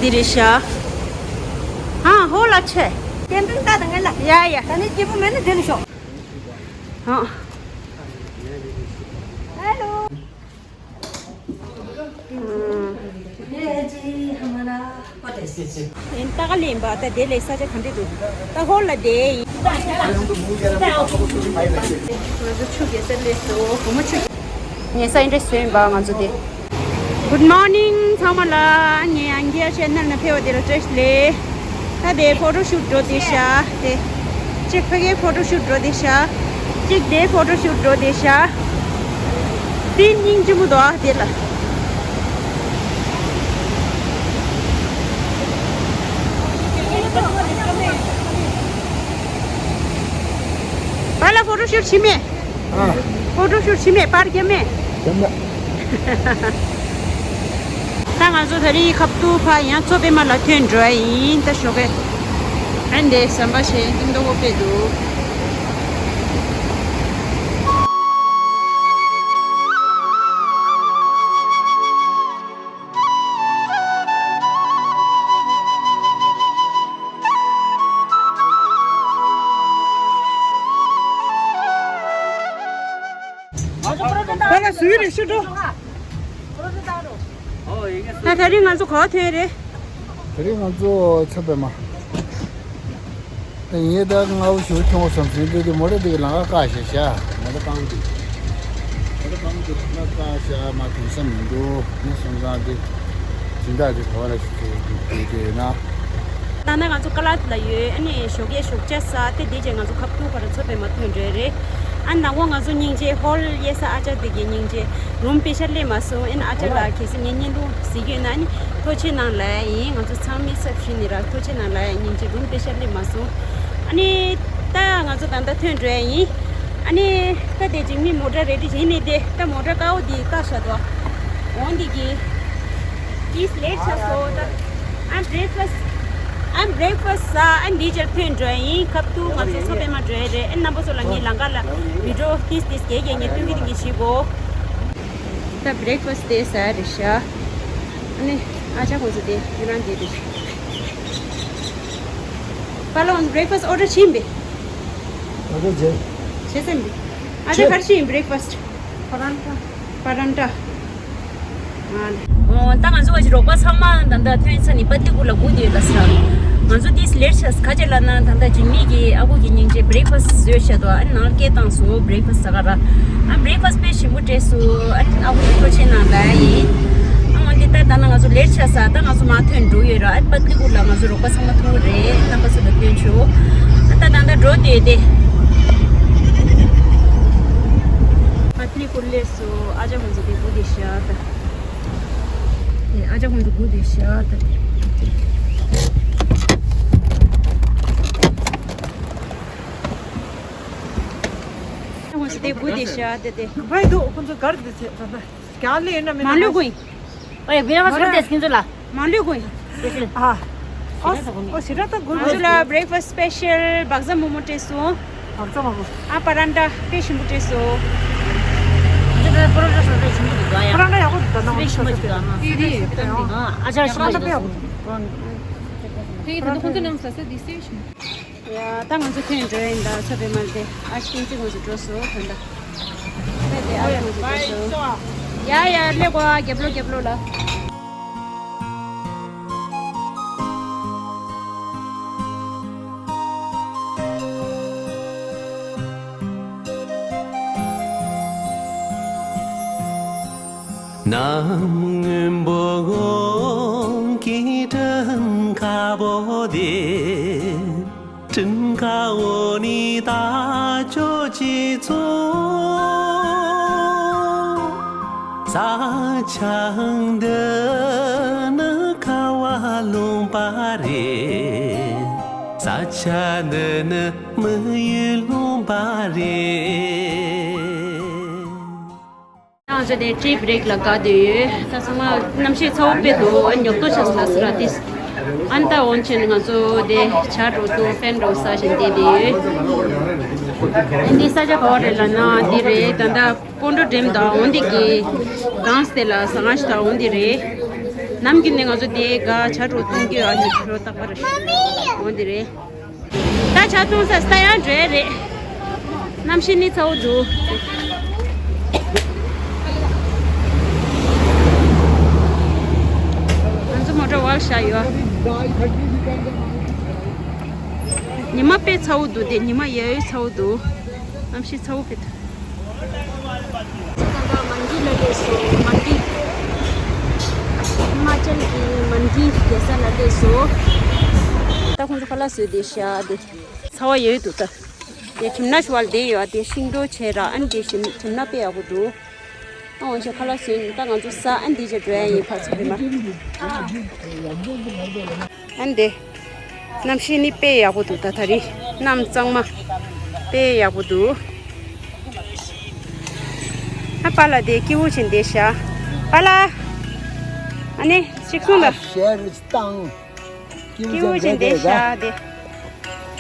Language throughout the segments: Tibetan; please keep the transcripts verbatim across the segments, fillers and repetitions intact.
འདི་རེད་ཤག་ཧ་ཧོ་ལ་ཆེ། ཀེམ་པིང་ད་དང་ངེ་ལ། ཡ་ཡ། ད་ནི་སྐྱིད་པོ་མེད་ན་འདི་ལ་ཤོག་ཧ། ཧེ་ལོ། ཨུམ། ཡིན་ད་ག་ལེན་པ་ད་དེ་ལས་ས་ཆ་ག་འདྲ་འདུག་ད་ཧོ་ལ་དེ་ཡིན། ང་ཚོ་ཆུ་རྒྱལ་སར་སླེབས་སོང་། བུ་མོ་ཆུ། ངའི་ས་ཨིན་ཌི་སི་ཡིན་པ་ང་ཚོ་དེ། Good morning ཚང་མ་ལ། ངའི་ཨང་ཀི་ཡ་ཆེ་ནལ་ནང་ཕེབས་པ་དེ་ལ་བཀྲ་ཤིས་བདེ་ལེགས། ད་དེ་ཕོ་ཊོ་ཤུཊ་འགྲོ་བསྡད་ཤག་དེ། གཅིག་ཕ་གིའི་ཕོ་ཊོ་ཤུཊ་འགྲོ་བསྡད་ཤག་གཅིག་དེའི་ཕོ་ཊོ་ཤུཊ་འགྲོ་བསྡད་ཤག་དེ་སྙིང་རྗེ་མོ་འདུག་ཨ་དེ་ལ། པཱ་ལགས་ཕོ་ཊོ་ཤུཊ་བྱེད་མེད། ཨ། ཕོ་ཊོ་ཤུཊ་བྱེད་མེད། པར་རྒྱབ་མེད། རྒྱབ་མེད། ད་ང་ཚོ་ད་རེས་ཁབ་ཏུ་ཕར་ཡང་མཚོ་པདྨ་ལ་ཐོན་འགྲོ་ཡ་ཡིན། ད་ཞོགས་ཀས་ཨ་འདྲས་ཟམ་པ་བྱས་སྟོན་ཏོ་བོ་དཔེ་འདུག་ད་ལ་སུའི་རེ་ཞུ་འགྲོ། ད་ད་རིང་ང་ཚོ་ག་པར་ཐོན་རེད། ད་རིང་ང་ཚོ་མཚོ་པདྨ། ད་ངས་ད་སྔ་པོ་ཞིག་མཐོང་བསམ་ཟིན་དུས་དེ་མོ་ཊ་དེ་གི་ལམ་ཁ་བཀག་བཞག་ཤག་མོ་ཊ་བཏང་དུས། མོ་ཊ་བཏང་དུས་ལམ་ཁ་བཀག་བཞག་མ་ཐོན་ས་མི་འདུག་ངས་སོང་ཙང་དེ་སྦྱིན་བདག་དེ་ག་པར་ཞིག་དེ་དེ་དེ་ན། ད་ནི་ང་ཚོ་ཀ་ལ་ལ་ཡོད། ཨ་ནི་ཞོགས་ཀས་ཞོགས་ཇ་ཟ་སྟེ་དེ་རྗེས་ང་ཚོ་ཁབ་ཏུ་ཕར་མཚོ་པདྨ་ཐོན་འགྲོ་ཡ་རེད། ཨ་ནི་ནང་པ་ང་ཚོ་སྙིང་རྗེ་ཧོལ་གཡས་ས་ཨ་ཅག་དེ་གའི་སྙིང་རྗེ་རུམ་པེ་ཤ་སླེབས་མ་སོང་། ཨ་ནི་ཨ་ཅག་ལགས་གལ་སྲིད་ངའི་བརྙན་ཐུང་གཟིགས་ཡོད་ན་ཨ་ནི་ཐུགས་རྗེ་གནང་ལབ་ཡ་ཡིན། ང་ཚོ་ཚང་མའི་ཚབ་ཞུས་ནས་ར་ཐུགས་རྗེ་གནང་ལབ་ཡ་ཡིན། སྙིང་རྗེ་རུམ་པེ་ཤ་སླེབས་མ་སོང་། ཨ་ནི་ད་ང་ཚོ་ད་ལྟ་ཐོན་འགྲོ་ཡ་ཡིན། ཨ་ནི་ད་དེ་རྗེས་མི་མོ་ཊ་རེ་ཌི་བྱས་ནས་དེ་ད་མོ་ཊ་དཀར་པོ་དེ་བཀག་བཞག་འདུག་འོང་འདི་གི། It's late ཆགས་སོང་ད། ཨ་བྷི་རེག་ཕ་སི། ཨ་བྷི་རེག་ཕ་སི་ཟ། ཨ་འདི་ཆར་ཐོན་འགྲོ་ཡ་ཡིན། ཁབ་ཏུ་ང་ཚོ་མཚོ་པདྨ་འགྲོ་ཡ་རེད། ཨ་རྣམ་པ་ཚོ་ལ་ངས་ལམ་ཁ་ལ་བི་ཌིའོ་ཏིས་ཏིས་རྒྱག་རྒྱག་ངས་སྟོན་གི་འདི་གི་བྱེད་གོ་ད་བྷི་རེག་ཕ་སི་དེ་ཟ་ཡ་རེད་ཤག་ཨ་ནི་ཨ་ཅག་ཁོང་ཚོ་དེ་ཁྱེད་རང་དེ་རེད། པཱ་ལགས་བྷི་རེག་ཕ་སི་ཨོ་ཌར་བྱིན་པས། ཨོ་ཌར་བྱེད། བྱེད་སེམས་པས། ཨ་ཅག་བྱེད། ག་རེ་བྱིན་བྷི་རེག་ཕ་སི། ཕ་རན་ཊ། པ་རན་ཊ། ཨོ། ད་ང་ཚོ་བ་ཞིག་རོགས་པ་ཚང་མ་ད་ལྟ་ཐོན་ས་ནི་པ་ཏི་ཀུ་ལ་སྒུག་བསྡད་ཡོད་ལ་ཟེར། ང་ཚོ་ཏིས་ལེཊ་ཆགས་ག་ཅེ་ལ་ན་ད་ལྟ་འཇིགས་མེད་ཀྱི་ཨ་ཁུ་གི་སྙིང་རྗེ་བྷི་རེག་ཕ་སི་བཟོས་བཞག་འདུག་ཨ་ནང་སྐད་བཏང་སོང་བྷི་རེག་ཕ་སི་ཟ་ག་ར། ཨ་བྷི་རེག་ཕ་སི་དཔེ་ཞིམ་པོ་སྤྲད་སོང་། ཨ་ཨ་ཁུ་ཐུགས་རྗེ་གནང་ལབ་ཡ་ཡིན། ཨ་འོན་ཏེ་ད་ད་ན་ང་ཚོ་ལེཊ་ཆགས་ས་ད་ང་ཚོ་མ་ཐོན་འགྲོ་ཡོད་ར། ཨ་པ་ཏི་ཀུ་ལ་ང་ཚོ་རོགས་པ་ཚང་མ་ཐུག་རེད། རྣམ་པ་ཚོ་ལ་སྟོན་ཆོག་ཨ་ད་ད་ད་འགྲོ་བསྡད་དེ། པ་ཏི་ཀུ་ལས། སོ་ཨ་ཅག་ཁོང་ཚོ་དེ་སྒུག་བསྡད་ཤག་ད། དེ་ཨ་ཅག་ཁོང་ཚོ་སྒུག་བསྡད་ཤག་ད། ཨ་ཅག་ཁོང་ཚོ་དེ་སྒུག་བསྡད་ཤག་ད་དེ། བའི་དུ་ཁོང་ཚོ་གར་དེ་ཚེ་ད་ད་ག་ལེ་ཡིན་ན་མེད་ན་མ་ལུས་ཀུན། ཨོ་ཡ་བེ་ང་སོར་དེ་སྐྱིན་ཚོ་ལ། མ་ལུས་ཀུན། ཨ། ཨོ་ཞེ་དྲག་ད་དགོས། ང་ཚོ་ལ་བྷི་རེག་ཕ་སི་སི་པེ་ཤལ་བག་ཟ་མོག་མོག་སྤྲད་སོང་། བག་ཟ་མོག་མོག་ཨ་པ་རན་ཊ་དཔེ་ཞིམ་པོ་སྤྲད་སོང་། ང་ཚོ་ད་པ་རོ་ཊ་སོ་སོ་ཞིམ་པོ་འདུག་ཡ། པ་རན་ཊ་ཡག་པོ་འདུག་ད་ནང་དཔེ་ཞིམ་པོ་འདུག་ཨ་མ། དེ་དེ་དེ་དེ་ཨ་ཅག་ཞིམ་པོ་འདུག་ད་དཔེ་ཡག་པོ་འདུག་དེ་ད་ཁོང་ཚོ་ནང་ས་ས་དེ་སེ་ཞིམ། ཡ། ད་ང་ཚོ་ཐོན་འགྲོ་ཡིན་ད། མཚོ་པདྨ་དེ་ཨ་ཤི་ཏིང་ཙི་ང་ཚོ་འགྲོ་སོང་ད་ལྟ། ད་དེ་ཨ་ང་ཚོ་འགྲོ་སོང་། ཡ་ཡ་སླེབས་གོ་ཨ་རྒྱབ་ལོགས་རྒྱབ་ལོགས་ལ། གནམ་སྔོན་པོ་གི་སྤྲིན་དཀར་པོ་དེ། སྤྲིན་དཀར་འོག་ནས་ད་ཅོ་ཅི་ཚོ། ས་ཆ་འདི་ནི་ཁ་བ་ལུང་པ་རེད། ས་ཆ་འདི་ནི་མི་ཡུལ་ལུང་པ་རེད། ང་ཚོ་དེ་ཊི་བྷི་རེག་ལ་བཀག་བསྡད་ཡོད། ད་ཚང་མ་གནམ་གཤིས་ཚ་བོ་དཔེ་འདུག་ཨ་ཉོབ་ཏོ་ཆགས་སོང་ལ་སི་ར་ཏིས། ཨ་ནི་ད་འོན་ཆེན་ང་ཚོ་དེ་ཇ་འདྲ་བོ་ཏོ་ཕན་འདྲ་བོ་ཟ་བཞིན་བསྡད་བསྡད་ཡོད། ཨ་འདི་ས་ཆ་ག་བ་རེད་ལབ་ན་འདི་རེད། ད་ལྟ་སྤོན་ཊོ་ཌེམ་དང་འོན་འདི་གི་གངས་དེ་ལ་ཟ་ཁང་ཞིག་དང་འོན་འདི་རེད། ནམ་རྒྱུན་ནས་ང་ཚོ་དེ་ག་ཇ་རོ་འཐུང་གི་ཡོད། ཨ་ནི་ཇ་རོ་རྟག་པར་འོ་འདི་རེད། ད་ཇ་འཐུང་ས་ས་ཡང་འགྲོ་ཡ་རེད། གནམ་གཤིས་ནི་ཚ་བོ་འདུག་ང་ཚོ་མོ་ཊ་བར་བཞག་ཡོད། ཉི་མ་དཔེ་ཚ་བོ་འདུག་དེ་ཉི་མ་ཡ་ཡོད་ཚ་བོ་འདུག་གནམ་གཤིས་ཚ་བོ་དཔེ་འདུག་ད་ལྟ་མན་ཌི་ལ་སླེབས་སོང་། མན་ཌི། ཧི་མ་ཅལ་གྱི་མན་ཌི་རྒྱལ་ས་ལ་སླེབས་སོང་། ད་ཁོང་ཚོ་ཁ་ལག་བཟོས་བསྡད་ཤག་དེ་ཚ་བ་ཡོད་འདུག་ད་དེ་གྲིམ་ནག་ཞུ་བ་ལ་བསྡད་ཡོད། དེ་ཤིང་སྡོང་བྱས་ར། ཨ་ནི་དེ་གྲིམ་ནག་དཔེ་ཡག་པོ་འདུག་ཨ་འོན་ཆེ་ཁ་ལག་བཟོས་ནས་ད་ང་ཚོ་ས་ཨ་ནི་དེ་ཅིག་འགྲོ་ཡ་ཡིན། ཕར་ཚུར་རེད་མ། ཨ་ནི་དེ། གནམ་གཤིས་ནི་དཔེ་ཡག་པོ་འདུག་ད་ད་རེས་གནམ་གཙང་མ་དཔེ་ཡག་པོ་འདུག་ཨ་པཱ་ལགས་དེ་སྐྱིད་པོ་བྱས་བསྡད་ཤག་པཱ་ལགས། ཨ་ནི་ཅིག་གསུངས་དང་། ཤེར་བཏང་། སྐྱིད་པོ་བྱས་བསྡད་ཤག་དེ།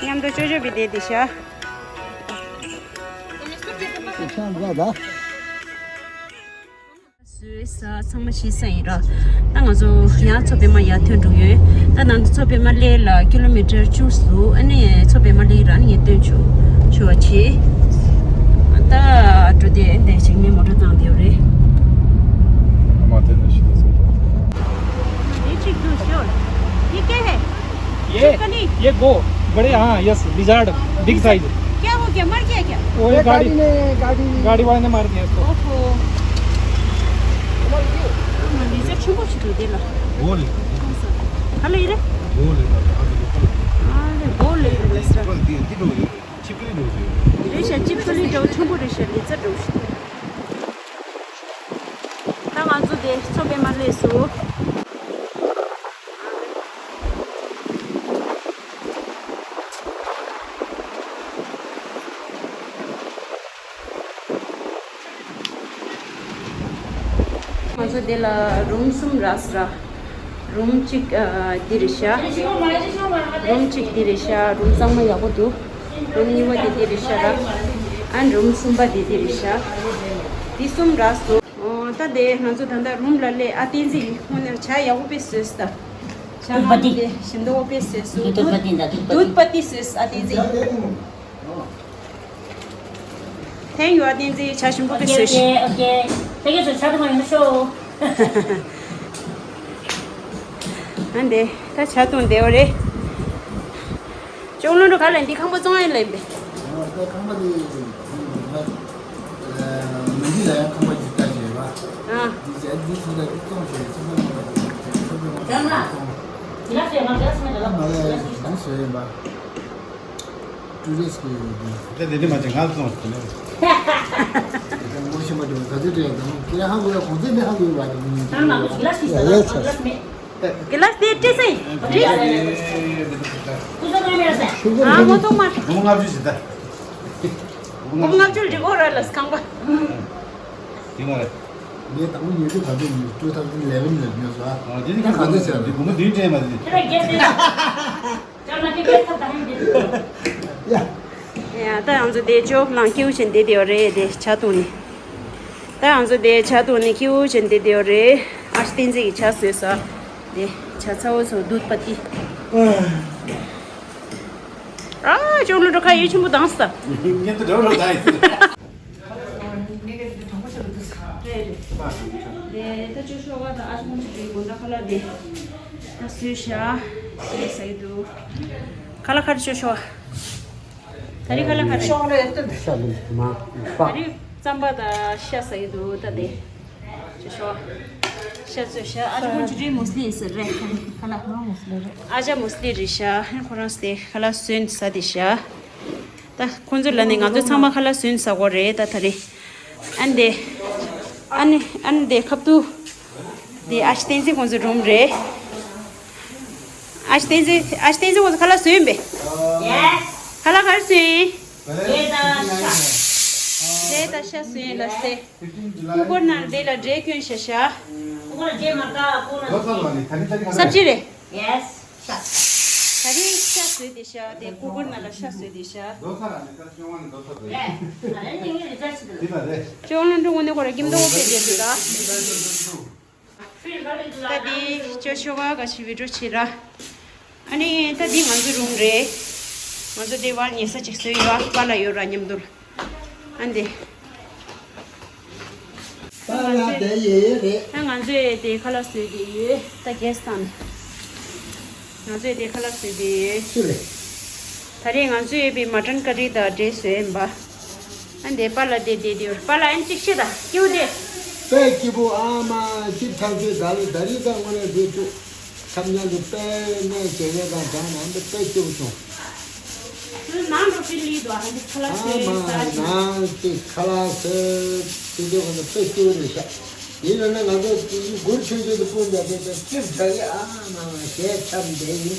མཉམ་དུ་ཅོ་ཅོ་བྱས་བསྡད་ཤག་བཟོས་ས་ཚང་མ་ཤེས་ས་ཡིན་ར། ད་ང་ཚོ་ཡང་མཚོ་པདྨ་ཡར་ཐོན་འགྲོ་ཡོད། ད་ང་ཚོ་མཚོ་པདྨ་གླེ་ལ་ཀི་ལོ་མི་ཊར་བཅུ་འདུག་ཨ་ནི་མཚོ་པདྨ་གླེ་ར་ནི་ངས་སྟོན་ཆོག་ཆོག་པ་བྱེད། ད་འགྲོ་དེ་འདི་ཞིག་མི་མོ་ཊ་བཏང་བསྡད་ཡོད་རེད། མ་དེ་ནས་ཤི་ན་སོང་། འདི་གཅིག་འདུག་ཤོག་འདི་སྐད་ཧེ། ये ये गो बड़े, हाँ, यस, लिजार्ड, बिग साइज। क्या हो गया, मर गया क्या? वो ये गाड़ी, गाड़ी ने, गाड़ी गाड़ी वाले ने मार दिया इसको। ओहो। लिजार्ड ཆེན་པོ་ཞིག་འདུག་དེ་ལ། बोल। ཧ་ལས་རེད། बोल। अरे बोल ले रहा है। छिपकली ढूंढ रही है। རེད་ཤག་ཅིབ་ཀ་ལི་འདྲ་བོ་ཆེན་པོ་རེད་ཤག་ལི་ཙ་འདྲ་བོ་ཞིག་ད་ང་ཚོ་དེ་མཚོ་པདྨ་སླེབས་སོང་། ང་ཚོ་དེ་ལ་རུམ་གསུམ་རག་སོང་ར། རུམ་གཅིག་ཨ་འདི་རེད་ཤག་རུམ་གཅིག་འདི་རེད་ཤག་རུམ་གཙང་མ་ཡག་པོ་འདུག་རུམ་གཉིས་པ་དེ་འདི་རེད་ཤག་ར། ཨ་རུམ་གསུམ་པ་དེ་འདི་རེད་ཤག་འདི་གསུམ་རག་སོང་། ཨོ་ད་དེ་ང་ཚོ་ད་ལྟ་རུམ་ལ་སླེབས། ཨ་བསྟན་འཛིན་གྱིས་ཁོང་ནས་ཇ་ཡག་པོ་དཔེ་བཟོས་སོང་ད། ཇ་དུད་པ་ང་ཚོ་དེ་ཞིམ་མདོག་དཔེ་བཟོས་སོང་། དུད་པ་དེ་འདྲ་དུད་པ་དུད་པ་དེ་བཟོས་སོང་ཨ་བསྟན་འཛིན་གྱིས། Thank you ཨ་བསྟན་འཛིན། ཇ་ཞིམ་པོ་དཔེ་བཟོས་ཤག་ཨོ་ཁེ་ཨོ་ཁེ། ཨ་འདི་ད་ཇ་འཐུང་བསྡད་ཡོད་རེད། ཅོང་ལོ་འགྲོ་ག་ལ་འདི་ཁང་པ་བཙོང་ཡ་ལེན་པས། ཨ་ད་ཁང་པ་འདི་མི་འདི་ལ་ཡང་ཁང་པ་ཅིག་ལྟ་བྱས་པ། ཨ་འདི་བྱས་འདི་ཚོ་ལ་འདི་བཙོང་བྱས་ཚོང་པ་མ་ལ་ཚོང་པ་མ་ལ་ཚོང་པ་མ་ལ་འདི་བཟོས་ཡིན་པ། ཊུ་རི་སི་ཊི་གི་ཡོད་དེ། ད་དེ་འདྲ་མ་བྱེད་ང་ཚོ་ཚོང་ཟོག་ལས། ད་ངོ་ཤེས་མ་འདྲ་བ་ག་ཚོད་སྤྲད་ཡོད་དམ། ཁྱེད་རང་ཧ་གོ་ཡ་གོང་ཚད་འདི་ཧ་གོ་ཡོད་པ་དེ་མི་ཉན། ཡ་ཡ་ཆ། གི་ལ་སི་དེ་སྤྲད་ས་ཡིན། སྤྲད་ས་ཡིན། ཨ་མོ་ཐོག་མར། སྒོར་མོ་ལྔ་བཅུ་ཞིག་ད། སྒོར་མོ་ལྔ་བཅུ་འགྲིག་གོ་ར་ལ་སི་ཁང་པ། དེ་མ་རེད། ངས་དང་པོ་ཉོས་དུས་ག་ཚོད་ཉོས། two thousand eleven ལ་ཉོས་སོང་ཨ། ཨ་དེ་ནི་ད་ག་ཚོད་ཟེར་བ་རེད། སྒོར་མོ་བདུན་སྤྲད་མ་རེད། ཁྱེད་རང་རྒྱལ་སྲས། ཡ། ཡ་ད་ང་ཚོ་དེ་ཅོག་ལང་ཀེའུ་ཅན་དེ་དེ་ཡོད་རེད་དེ་ཇ་འཐུང་ནི། ད་ང་ཚོ་དེ་ཇ་འཐུང་ནི་ཀེའུ་ཅན་དེ་དེ་ཡོད་རེད། ཨ་ཤི་བསྟན་འཛིན་གྱིས་ཇ་བཟོས་ས། དེ་ཇ་ཚ་བོ་ཚོ་དུད་པ་ཏི། ཨ་ཅོག་ལོ་འགྲོ་ཁ་ཡོད་ཆེན་པོ་དང་ས། ངས་ད་འགྲོ་རོགས་ད་ཡིན། རེད་རེད། དེ་ད་ཅོ་ཤོ་བ་དང་ཨ་ཅོ་ཁོང་ཚོ་གི་དགོང་དག་ཁ་ལག་དེ་ད་བཟོས་ཤག་བཟོས་ཟ་གི་འདུག་ཁ་ལག་ག་རེ་ཅོ་ཤོ་བ། ད་རེས་ཁ་ལག་ག་རེ། ཤོག་ལེ་ཏི་ཤ་ལུ་མ་པ། ད་རེས་རྩམ་པ་དང་ཤ་ཟ་གི་འདུག་ད་དེ། ཅོ་ཤོ་བ། ཤ་བཟོས་ཤག་ཨ་ཅོ་ཁོང་ཚོ་གི་མུ་སི་ལི་ཟེར་རེད། ཁ་ལག་ཨ་མུ་སི་ལི་རེད། ཨ་ཅག་མུ་སི་ལི་རེད་ཤག་ཁོ་རང་ཚོ་དེ་ཁ་ལག་བཟོས་ནས་ཟ་བསྡད་ཤག་ད་ཁོང་ཚོ་ལ་ནི་ང་ཚོ་ཚང་མ་ཁ་ལག་བཟོས་ནས་ཟ་དགོས་རེད་ད་ད་རེས། ཨ་ནི་དེ། ཨ་ནི་ཨ་ནི་དེ་ཁབ་ཏུ། དེ་ཨ་ཤི་བསྟན་འཛིན་ཁོང་ཚོའི་རུམ་རེད། ཨ་ཤི་བསྟན་འཛིན་ཨ་ཤི་བསྟན་འཛིན་ཁོང་ཚོ་ཁ་ལག་བཟོས་ཡིན་པས། ཡེ། ཁ་ལག་ག་རེ་བཟོས་ཡིན། རེད་ད་ཤ། རེད་ད་ཤ་བཟོས་ཡིན་ལ་སེ། ཀུ་ཀར་ནང་དེ་ལ་འབྲས་སྐྱོན་ཤ་ཤ། ཀུ་ཀར་རྗེས་མ་ཀ་ཀུ་ན། སབ་ཅི་རེད། ཡེ་སི། ད་རིང་ཤ་བཟོས་ཏེ་ཤ་དེ་ཀུ་ཀུར་ནང་ལ་ཤ་བཟོས་ཏེ་ཤ། ཨེ། ཨ་རེ་ནི་ངའི་རི་ཅར་ཆི་དུ། ཅོང་ལོ་འགྲོ་དངོས་གནས་ཁོ་ར་ཀིམ་དོ་ཕེ་དེ་འདུག་ད། ད་འདི་ཅོ་ཆོ་ག་ག་ཆི་བི་ཌིའོ་བྱེད་ར། ཨ་ནི་ད་འདི་ང་ཚོའི་རུམ་རེད། ང་ཚོ་འདི་བར་ཉལ་ས་ཅིག་བཟོས་ཡོད། པཱ་ལགས་ཡོད་ར་མཉམ་དུ། ཨ་འདི། པཱ་ལགས་དེ་ཡོད་ཡོད་རེད། ད་ང་ཚོས་དེ་ཁ་ལག་བཟོས་དེ་ཡོད། ད་གེ་སི་དང་། ང་ཚོས་དེ་ཁ་ལག་བཟོས་དེ་ཡོད། སུ་རེད། ད་རེས་ང་ཚོས་ཡོད་པའི་མ་ཊན་ཀ་རི་དང་འབྲས་བཟོས་ཡིན་པ། ཨ་འདི་པཱ་ལགས་དེ་དེ་དེ་ཡོད། པཱ་ལགས་ཨན་ཅིག་ཤེས་ད་སྐྱིད་པོ་དེ། དཔེ་སྐྱིད་པོ་ཨ་མ་སྐྱིད་ཐག་ཆོད། ད་ལོ་ད་རེས་ད་དངོས་གནས་འགྲོ་བཅུག་ཁ་མཉམ་དུ་དཔེ་གནས་བྱེད་ཡས་དང་སྦྲགས་ནས་འདི་དཔེ་སྐྱིད་པོ་བྱུང་། ཁྱོད་ནང་འགྲོ་ཕྱིར་ལི་དོ་ཨ་འདི་ཁ་ལག་ཨ་ཤེས་མ་ས་ཞིག་ནང་དེ་ཁ་ལག་ཟེར་དེ་དེ་ཁོ་ན་དཔེ་སྐྱིད་པོ་རེད་ཤག་ཡིན་ལ་ན་ང་ཚོ་དེ་སྒུར་ཆུང་ཆུང་དུ་སྤུན་ཀྱག་དེ་དེ་སྐྱིད་དྲག་གི་ཨ་མ་མ་ཞེས་འཁྱམས་བསྡད་ཡིན།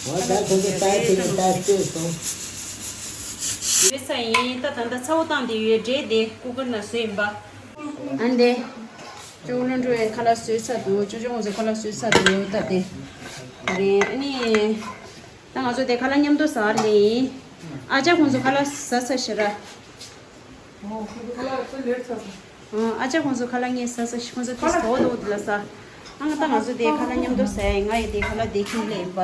འོ་ད་དེ་འདྲ་ད་དེ་འདྲ་ད་ལྟོས་སོང་། ཡོད་ས་ཡིན། ད་ད་ལྟ་ཚ་བོ་བཏང་དེ་ཡོད་འདྲེ་དེ་ཀུ་ཀར་ནང་བཟོས་ཡིན་པ། ཨ་འདི། ཅོ་ལོན་ཀྲུའེ་ཁ་ལག་བཟོས་ཚར་འདུག་ཅོ་ཅོ་ཁོང་ཚོས་ཁ་ལག་བཟོས་ཚར་འདུག་ད་དེ། རེད་ཨ་ནི། ད་ང་ཚོ་དེ་ཁ་ལག་མཉམ་དུ་ཟ་ལེ་ཡིན། ཨ་ཅག་ཁོང་ཚོ་ཁ་ལག་ཟ་ཚར་ཤག་ར། ཨ་ཅག་ཁོང་ཚོ་ཁ་ལག་ངས་ཟ་ཚར་ཤག་ཁོང་ཚོ་ཏིས་དོ་དོ་དེ་ལ་ཟ། ཨ་ང་ད་ང་ཚོ་དེ་ཁ་ལག་མཉམ་དུ་ཟ་ཡ་ཡིན། ང་ཡི་དེ་ཁ་ལག་དེ་ཁྱིམ་ལས་ཡིན་པ།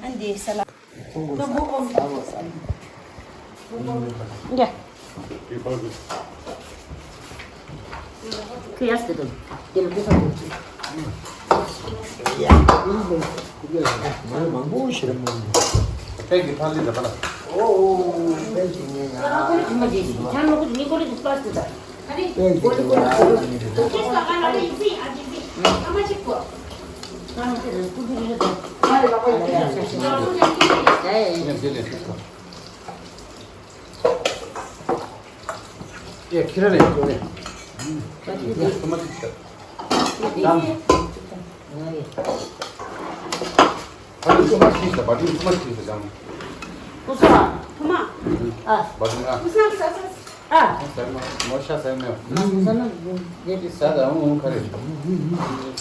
ཨ་འདི་ས་ལ། ཁོ་ཡ་སྐད་དོ། དེ་ལ་ཁོ་ས་དོ། ཡ། མང་པོ་ཞིག་རེད་མོ། ཨོ་ཨོ་ཨོ། ཁྱེད་རང་ལས་ཀྱོ་ནས། ཡ་ཁྱི་ར་ལས་ཀྱོ་ནས། ཡ་ཐུ་མ་ཅིག་ཤ། ཨ་ནི་ཐུ་མ་ཅིག་ཤ་བ་ཏི་ཐུ་མ་ཅིག་ཤ་ཀུ་སུ་མ། ཐུ་མ། ཨ། བ་ཏི་ང་། ཀུ་སུ་མ་ཟ་ཟ། ཨ། ཟ་མ་མོ་ཤ་ཟ་མེད། ཟ་ན་ཡེ་ཏི་ཟ་ད་འོང་ཁ་རེ།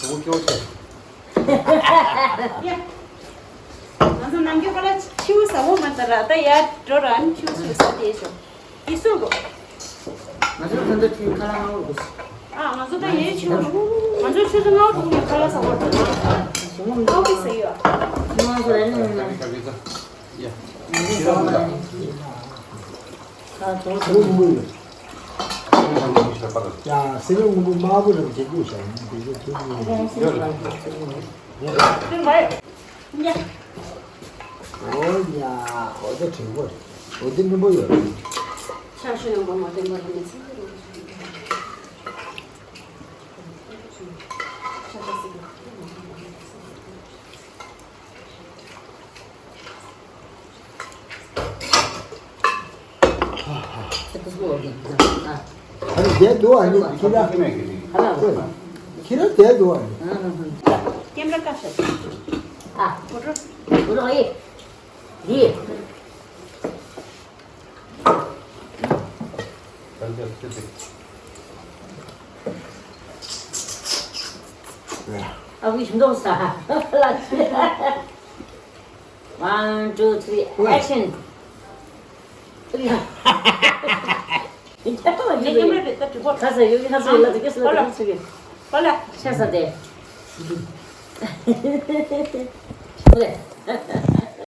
ཞུ་ཀྱོ་ཆེ། ཡ། ང་ཚོ་ནམ་རྒྱུན་ཁ་ལག་ཆུ་བོ་ཟ་འོ་མ་ད་ར་ད་ཡར་འགྲོ་ར་ཆུ་བོ་ཟ་དེ་ཤོག་ཡིག་གཟུགས་གོ། ང་ཚོ་ད་ལྟ་ཁ་ལག་ང་འོ་གོ། ཨ་ང་ཚོ་ད་ཡའི་ཆུ་བོ། ང་ཚོ་ཆུ་ཚོད་ལྔ་བོ་དྲུག་ནས་ཁ་ལག་ཟ་འོ་ད་ན། ང་འོ་གི་ཟ་ཡོད། ང་ཚོ་ཡ་ནི་ང་ཚོ་ཡ་ནི་ང་ཚོ་ཡ་ནི་ཁ་ཚོ་ཚོ་ཡོད། ཡ། སེ་ར་སྔོན་པོ་དམར་པོ་རེད་བྱེད་དགོས་བྱ་ཡིན་དེ་ཚོ་ཐུག་ཡོད་རེད། ཡ། འོ་ཡ། འོ་དེ་དྲན་པོ་རེད། འོ་དེ་སྙིང་པོ་ཡོད་རེད། ཤ་ཤ་ཡོང་པ་མ་བསྟན་པ་རེད་མི་ཚེ་རུ། ཤ་ཤ་སྲིད། ཨ་ནི་བསྡད་འདུག་ཨ་ནི་ཁྱི་ར། ཁྱི་ར་བསྡད་འདུག་ཨ་ནི། ཀེམ་ར་བཀའ་ཤག་ཨ། གོ་ཏྲོ། གོ་ཏྲོ་ཨེ། ཡེ། ཨ་བི་ཞིམ་མདོག་ས། One, two, three, action. ཁ་ས་ཡོད་ཁ་ས་ཡོད་ལ་དེ་སུ་ལ་དེ་སུ་གི། ཤ་ས་དེ། ཁོ་ལེ།